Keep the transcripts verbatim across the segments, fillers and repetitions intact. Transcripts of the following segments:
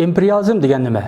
ئىمپېرىيالىزم دېگەن نېمە؟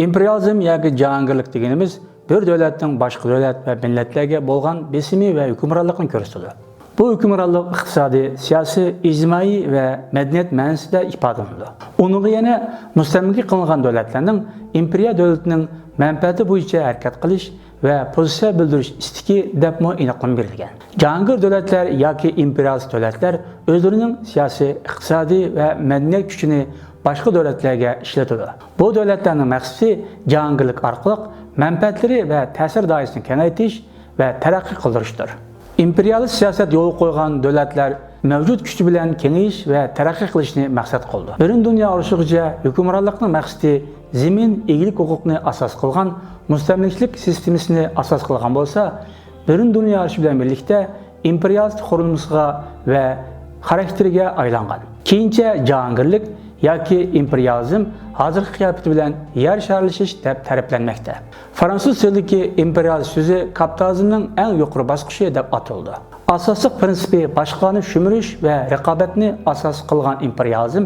ئىمپېرىيالىزم ياكى جاھانگىرلىق دېگىنىمىز بىر دۆلەتنىڭ باشقا دۆلەت ۋە مىللەتلەرگە بولغان بېسىمى ۋە ھۆكۈمرانلىقىنى كۆرسىتىدۇ. بۇ ھۆكۈمرانلىق ئىقتىسادىي، سىياسىي، ئىجتىمائىي ۋە مەدەنىيەت مەنىسىدە ئىپادىلىنىدۇ. ئۇنىڭغا يەنە مۇستەملىكە قىلىنغان دۆلەتلەرنىڭ ئىمپېرىيە دۆلىتىنىڭ مەنپەئەتى بويىچە ھەرىكەت قىلىش ۋە پوزىتسىيە بىلدۈرۈش ئىستىكى دەپمۇ ئېنىقلىما بېرىلگەن. جاھانگىر دۆلەتلەر ياكى ئىمپېرىيالىست دۆلەتلەر ئۆزلىرىنىڭ سىياسىي، ئىقتىسادىي ۋە مەدەنىيەت كۈچىنى باشقا دۆلەتلەرگە ئىشلىتىدۇ. بۇ دۆلەتلەرنىڭ مەقسىتى جاھانگىرلىك ئارقىلىق مەنپەئەتلىرى ۋە تەسىر دائىرىسىنى كېڭەيتىش ۋە تەرەققىي قىلدۇرۇشتۇر. ئىمپېرىيالىست سىياسەت يولغا قويغان دۆلەتلەر مەۋجۇت كۈچى بىلەن كېڭىيىش ۋە تەرەققىي قىلىشنى مەقسەت قىلىدۇ. بىرىنچى دۇنيا ئۇرۇشىغىچە ھۆكۈمرانلىقنىڭ مەقسىتى زېمىن ئىگىلىك ھوقۇقىنى ئاساس قىلغان مۇستەملىكىچىلىك سىستېمىسىنى ئاساس قىلغان بولسا، بىرىنچى دۇنيا ئۇرۇشى بىلەن بىرلىكتە ئىمپېرىيالىست قۇرۇلمىسىغا ۋە خاراكتېرىگە ئايلانغان. كېيىنچە جاھانگىرلىك ياكى ئىمپېرىيالىزم ھازىرقى قىياپىتى بىلەن يەر شارلىشىش دەپ تەرىپلەنمەكتە. فرانسۇز تىلىدىكى ئىمپېرىيالىزم سۆزى كاپىتالىزمنىڭ ئەڭ يۇقىرى باسقۇچى دەپ ئاتىلىدۇ. ئاساسلىق پىرىنسىپى باشقىلارنى شۈمۈرۈش ۋە رىقابەتنى ئاساس قىلغان ئىمپېرىيالىزم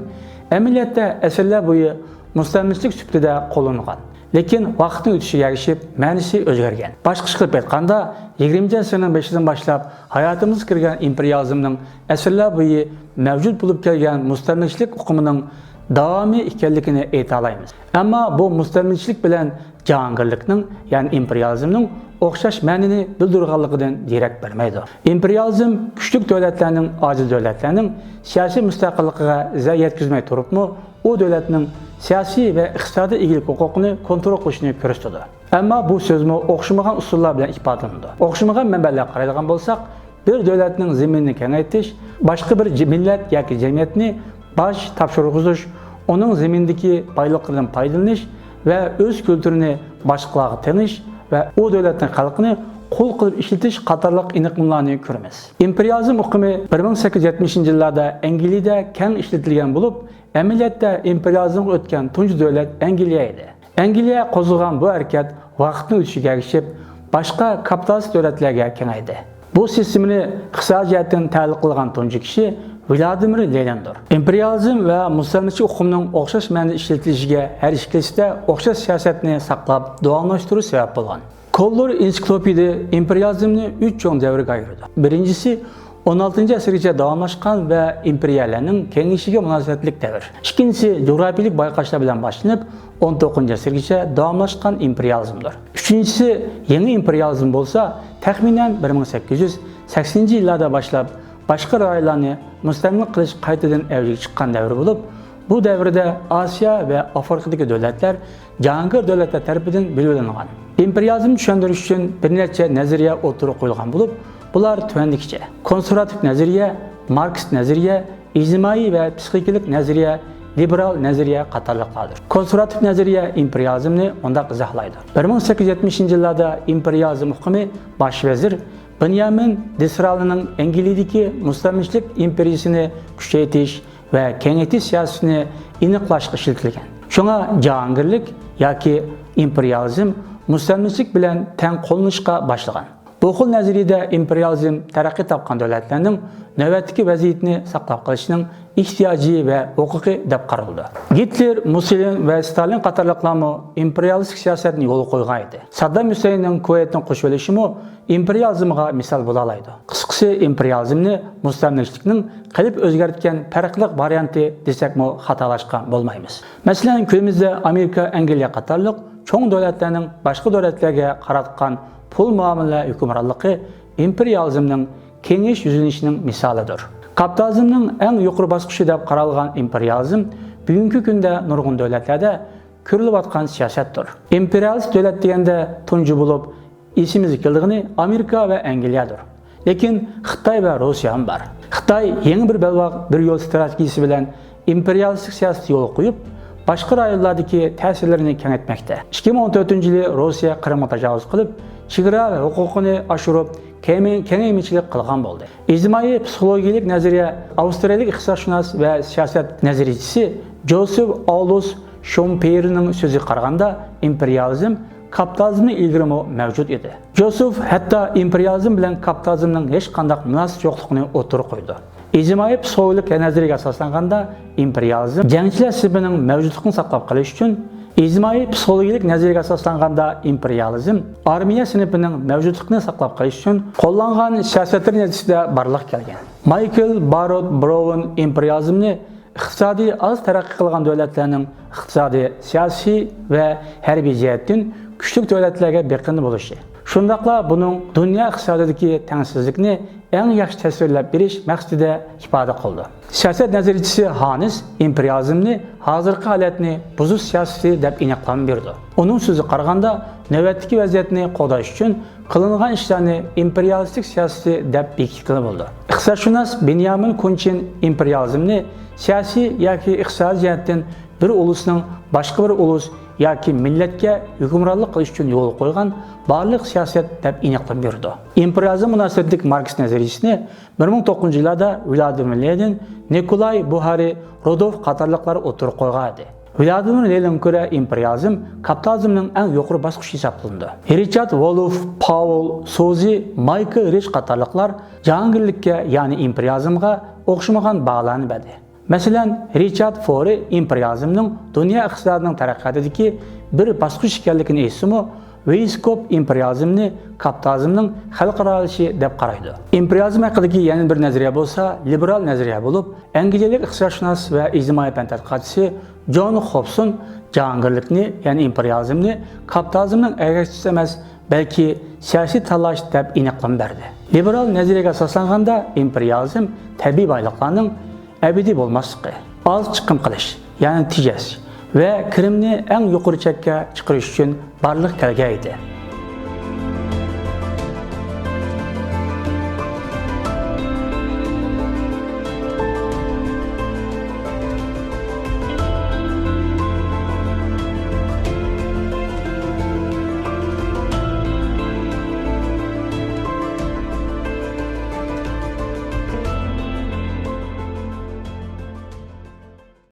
ئەمەلىيەتتە ئەسىرلەر بويى مۇستەملىكىچىلىك سۈپىتىدە قوللانغان. لېكىن ۋاقىتنىڭ ئۆتۈشىگە ئەگىشىپ مەنىسى ئۆزگەرگەن. باشقىچە قىلىپ ئېيتقاندا، يىگىرمىنچى ئەسىرنىڭ بېشىدىن باشلاپ ھاياتىمىزغا كىرگەن ئىمپېرىيالىزمنىڭ ئەسىرلەر بويى مەۋجۇت بولۇپ كەلگەن مۇستەملىكىچىلىك ئۇقۇمىنىڭ داۋامى ئىكەنلىكىنى ئېيتالايمىز. ئەمما بۇ مۇستەملىكىچىلىك بىلەن جاھانگىرلىكنىڭ، يەنى ئىمپېرىيالىزمنىڭ ئوخشاش مەنىنى بىلدۈرىدىغانلىقىدىن دېرەك بەرمەيدۇ. ئىمپېرىيالىزم كۈچلۈك دۆلەتلەرنىڭ ئاجىز دۆلەتلەرنىڭ سىياسىي مۇستەقىللىقىغا زەرەر يەتكۈزمەي تۇرۇپمۇ، ئۇ دۆلەتنىڭ سىياسىي ۋە ئىقتىسادىي ئىگىلىك ھوقۇقىنى كونترول قىلىشىنى كۆرسىتىدۇ. ئەمما بۇ سۆزمۇ ئوخشىمىغان ئۇسۇللار بىلەن ئىپادىلىنىدۇ. ئوخشىمىغان مەنبەلەرگە قارايدىغان بولساق، بىر دۆلەتنىڭ زېمىنىنى كېڭەيتىش، باشقا بىر جى-، مىللەت ياكى جەمئىيەتنى باج تاپشۇرغۇزۇش، ئۇنىڭ زېمىنىدىكى بايلىقلىرىدىن پايدىلىنىش ۋە ئۆز كۈلتۈرىنى باشقىلارغا تېڭىش ۋە ئۇ دۆلەتنىڭ خەلقىنى قۇل قىلىپ ئىشلىتىش قاتارلىق ئېنىقلىمىلارنى كۆرىمىز. ئىمپېرىيالىزم ئۇقۇمى بىر مىڭ سەككىز يۈز يەتمىشىنچى يىللاردا ئەنگلىيىدە كەڭ ئىشلىتىلگەن بولۇپ، ئەمەلىيەتتە ئىمپېرىيالىزمغا ئۆتكەن تۇنجى دۆلەت ئەنگلىيە ئىدى. ئەنگلىيە قوزغىغان بۇ ھەرىكەت ۋاقىتنىڭ ئۆتۈشىگە ئەگىشىپ، باشقا كاپىتالىست دۆلەتلەرگە كېڭەيدى. بۇ سىستېمىنى ئىقتىسادىي جەھەتتىن تەھلىل قىلغان تۇنجى كىشى ۋلادىمىر لېنىندۇر. ئىمپېرىيالىزم ۋە مۇستەملىكىچى ئۇقۇمنىڭ ئوخشاش مەنىدە ئىشلىتىلىشىگە ھەر ئىككىلىسىدە ئوخشاش سىياسەتنى ساقلاپ داۋاملاشتۇرۇش سەۋەب بولغان. كوللور ئېنسىكلوپېدىيە ئىمپېرىيالىزمنى ئۈچ چوڭ دەۋرگە ئايرىدى. بىرىنچىسى ئون ئالتىنچى ئەسىرگىچە داۋاملاشقان ۋە ئىمپېرىيەلەرنىڭ كېڭىيىشىگە مۇناسىۋەتلىك دەۋر. ئىككىنچىسى جۇغراپىيىلىك بايقاشلار بىلەن باشلىنىپ، ئون توققۇزىنچى ئەسىرگىچە داۋاملاشقان ئىمپېرىيالىزمدۇر. ئۈچىنچىسى يېڭى ئىمپېرىيالىزم بولسا، تەخمىنەن بىر مىڭ سەككىز يۈز سەكسىنىنچى يىللاردا باشلاپ، باشقا رايونلارنى مۇستەملىكە قىلىش قايتىدىن ئەۋجىگە چىققان دەۋر بولۇپ، بۇ دەۋردە ئاسىيا ۋە ئافرىقىدىكى دۆلەتلەر جاھانگىر دۆلەتلەر تەرىپىدىن بىلىۋېلىنغان. ئىمپېرىيالىزمنى چۈشەندۈرۈش ئۈچۈن بىر نەچچە نەزەرىيە ئوتتۇرىغا قويۇلغان بولۇپ، بۇلار تۆۋەندىكىچە: كونسېرۋاتىپ نەزەرىيە، ماركسىست نەزەرىيە، ئىجتىمائىي ۋە پسىخىكىلىق نەزەرىيە، لىبېرال نەزەرىيە قاتارلىقلاردۇر. كونسېرۋاتىپ نەزەرىيە ئىمپېرىيالىزمنى مۇنداق ئىزاھلايدۇ: بىر مىڭ سەككىز يۈز يەتمىشىنچى يىللاردا ئىمپېرىيالىزم ئۇقۇمى باش ۋەزىر بېنيامىن دىسرالىنىڭ ئەنگلىيىدىكى مۇستەملىكىچىلىك ئىمپېرىيىسىنى كۈچەيتىش ۋە كېڭەيتىش سىياسىتىنى ئېنىقلاشقا ئىشلىتىلگەن. شۇڭا جاھانگىرلىك ياكى ئىمپېرىيالىزم مۇستەملىكىچىلىك بىلەن تەڭ قوللىنىشقا باشلىغان. بۇ خىل نەزەرىيىدە ئىمپېرىيالىزم تەرەققىي تاپقان دۆلەتلەرنىڭ نۆۋەتتىكى ۋەزىيىتىنى ساقلاپ قېلىشنىڭ ئېھتىياجى ۋە ھوقۇقى دەپ قارىلىدۇ. گىتلېر، مۇسسولىنى ۋە ستالىن قاتارلىقلارمۇ ئىمپېرىيالىستىك سىياسەتنى يولغا قويغان ئىدى. ساددام ھۈسەيننىڭ كۇۋەيتنى قوشۇۋېلىشىمۇ ئىمپېرىيالىزمغا مىسال بولالايدۇ. قىسقىسى، ئىمپېرىيالىزمنى مۇستەملىكىچىلىكنىڭ قېلىپ ئۆزگەرتكەن پەرقلىق ۋارىيانتى دېسەكمۇ خاتالاشقان بولمايمىز. مەسىلەن، كۈنىمىزدە ئامېرىكا، ئەنگلىيە قاتارلىق چوڭ دۆلەتلەرنىڭ باشقا دۆلەتلەرگە قاراتقان پۇل مۇئامىلە ھۆكۈمرانلىقى ئىمپېرىيالىزمنىڭ كېڭىيىش يۈزلىنىشىنىڭ مىسالىدۇر. كاپىتالىزمنىڭ ئەڭ يۇقىرى باسقۇچى دەپ قارالغان ئىمپېرىيالىزم بۈگۈنكى كۈندە نۇرغۇن دۆلەتلەردە كۆرۈلۈۋاتقان سىياسەتتۇر. ئىمپېرىيالىست دۆلەت دېگەندە تۇنجى بولۇپ ئېسىمىزگە كېلىدىغىنى ئامېرىكا ۋە ئەنگلىيەدۇر. لېكىن خىتاي ۋە روسىيەمۇ بار. خىتاي يېڭى بىر بەلباغ، بىر يول ستراتېگىيىسى بىلەن ئىمپېرىيالىستىك سىياسىتى يولغا قويۇپ، باشقا رايونلاردىكى تەسىرلىرىنى كېڭەيتمەكتە. ئىككى مىڭ ئون تۆتىنچى يىلى روسىيە قىرىمغا تاجاۋۇز قىلىپ، چېگرا ۋە ھوقۇقىنى ئاشۇرۇپ، كېڭەي-، كېڭەيمىچىلىك قىلغان بولدى. ئىجتىمائىي پسىخولوگىيەلىك نەزەرىيە. ئاۋسترىيەلىك ئىقتىسادشۇناس ۋە سىياسەت نەزەرىيىچىسى جوزېف ئالوس شومپېيېرنىڭ سۆزىگە قارىغاندا، ئىمپېرىيالىزم كاپىتالىزمدىن ئىلگىرىمۇ مەۋجۇت ئىدى. جوزېف ھەتتا ئىمپېرىيالىزم بىلەن كاپىتالىزمنىڭ ھېچقانداق مۇناسىۋىتى يوقلۇقىنى ئوتتۇرىغا قويىدۇ. ئىجتىمائىي پسىخولوگىيەلىك نەزەرىيىگە ئاساسلانغاندا، ئىمپېرىيالىزم جەڭچىلەر سىنىپىنىڭ مەۋجۇتلۇقىنى ساقلاپ قېلىش ئۈچۈن، ئىجتىمائىي پسىخولوگىيەلىك نەزەرىيەگە ئاساسلانغاندا، ئىمپېرىيالىزم ئارمىيە سىنىپىنىڭ مەۋجۇتلۇقىنى ساقلاپ قېلىش ئۈچۈن قوللانغان سىياسەتلىرى نەتىجىسىدە بارلىققا كەلگەن. مايكل باررود براۋون ئىمپېرىيالىزمنى ئىقتىسادى ئاز تەرەققىي قىلغان دۆلەتلەرنىڭ ئىقتىسادىي، سىياسىي ۋە ھەربىي جەھەتتىن كۈچلۈك دۆلەتلەرگە بېقىندى بولۇشى، شۇنداقلا بۇنىڭ دۇنيا ئىقتىسادىدىكى تەڭسىزلىكنى ئەڭ ياخشى تەسۋىرلەپ بېرىش مەقسىتىدە ئىپادە قىلىدۇ. سىياسەت نەزەرىيەچىسى ھانس ئىمپېرىيالىزمنى ھازىرقى ھالەتنى بۇزۇش سىياسىتى دەپ ئېنىقلانما بېرىدۇ. ئۇنىڭ سۆزىگە قارىغاندا، نۆۋەتتىكى ۋەزىيەتنى قوغداش ئۈچۈن قىلىنغان ئىشلارنى ئىمپېرىيالىستىك سىياسىتى دەپ بېكىتكىلى بولىدۇ. ئىقتىسادشۇناس بېنيامىن كۇنچىن ئىمپېرىيالىزمنى سىياسىي ياكى ئىقتىسادىي جەھەتتىن بىر ئۇلۇسنىڭ باشقا بىر ئۇلۇس ياكى مىللەتكە ھۆكۈمرانلىق قىلىش ئۈچۈن يولغا قويغان بارلىق سىياسەت دەپ ئېنىقلىما بېرىدۇ. ئىمپېرىيالىزم مۇناسىۋەتلىك ماركس نەزەرىيىسىنى بىر مىڭ توققۇزىنچى يىللاردا ۋلادىمىر لېنىن، نىكولاي بۇخارى، رۇدولف قاتارلىقلار ئوتتۇرىغا قويغان ئىدى. ۋلادىمىر لېنىنغا كۆرە، ئىمپېرىيالىزم كاپىتالىزمنىڭ ئەڭ يۇقىرى باسقۇچى ھېسابلىنىدۇ. رىچارد ۋولف، پاۋل سوزى، مايكل رىچ قاتارلىقلار جاھانگىرلىككە، يەنى ئىمپېرىيالىزمغا ئوخشىمىغان باھالارنى بەردى. مەسىلەن، رىچارد فورى ئىمپېرىيالىزمنىڭ دۇنيا ئىقتىسادىنىڭ تەرەققىياتىدىكى بىر باسقۇچ ئىكەنلىكىنى ئېيتسىمۇ، ۋېيسكوپ ئىمپېرىيالىزمنى كاپىتالىزمنىڭ خەلقئارالىشىشى دەپ قارايدۇ. ئىمپېرىيالىزم ھەققىدىكى يەنە بىر نەزەرىيە بولسا لىبېرال نەزەرىيە بولۇپ، ئەنگلىيەلىك ئىقتىسادشۇناس ۋە ئىجتىمائىي پەن تەتقىقاتچىسى جون خوبسون جاھانگىرلىكنى، يەنى ئىمپېرىيالىزمنى كاپىتالىزمنىڭ ئەگەشتۈرگۈچىسى ئەمەس، بەلكى سىياسىي تاللاش دەپ ئېنىقلىما بەردى. لىبېرال نەزەرىيەگە ئاساسلانغاندا، ئىمپېرىيالىزم تەبىئىي بايلىقلارنىڭ ئەبەدىي بولماسلىقى، ئاز چىقىم قىلىش، يەنى تېجەش ۋە كىرىمنى ئەڭ يۇقىرى چەككە چىقىرىش ئۈچۈن بارلىققا كەلگەن ئىدى.